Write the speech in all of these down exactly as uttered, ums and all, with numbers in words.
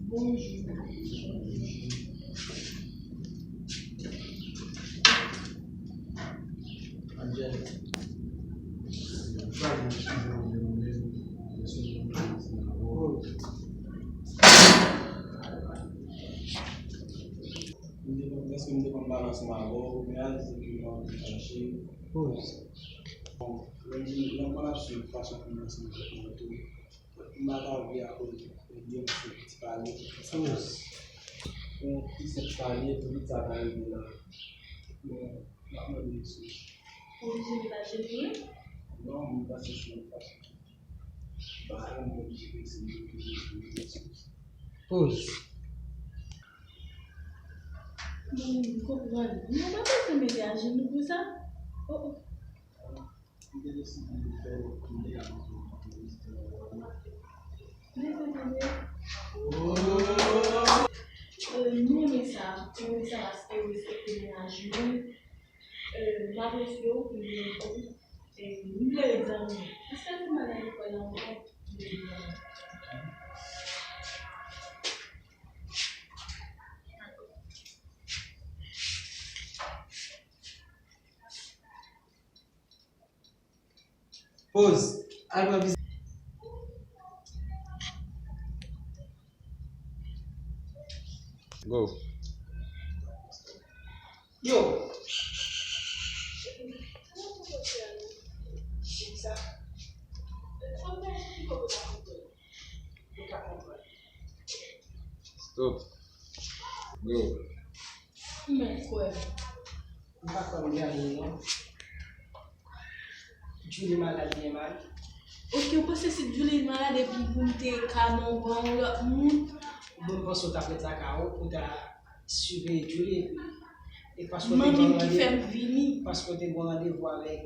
Bonjou. Angel. Èske m te konn pale ansanm avè w, men a di ke mwen ap chache. Bon, lè m di, lè m konn ap swiv fason pou m ansanm avèk mwen tou. M pa ta vle akoz de yon ti pale, yon ti senp pale, tout sa ka rive la. Bon, m ap mande eskiz. Ou oblije met ajenou wi? Non, m pase sou yon fason ki pa renmen oblije peze m, oblije met eskiz. Poz. Bon, m konprann. Non, pa bezwen mete ajenou pou sa. Oh, oh. Mwen te deside fè kounya. Mwen te tande. Euh, mwen renmen sa. Mwen renmen sa paske w respekte mennaj mwen. Euh, m apresye w pou mwen tou. Euh, m vle egzamine. Paske m pa nan lekòl la ankò. M vle egzamine. Poz. Al pran viza. Go. Yo. Stop. Go. Men frè, m pa kwè m gen anyen non. Julie malad byen mal. Ok, ou panse si Julie malad epi pou m te ka nan yon lòt moun? Bon, m panse w t ap ret lakay ou, ou ta siveye Julie epi. E paske w te gen yon randevou, paske w te gen yon randevou avèk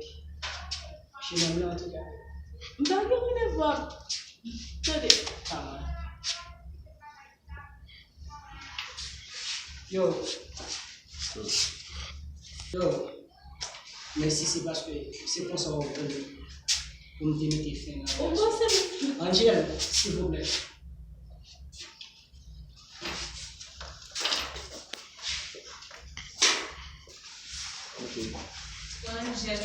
jenòm nan, antouka. M pa gen randevou ak, tande. Yo. Yo. Mèsi, se paske se konsa w ap vini pou m te mete fen nan relasyon. Angel, silvouplè. Ok. Angel.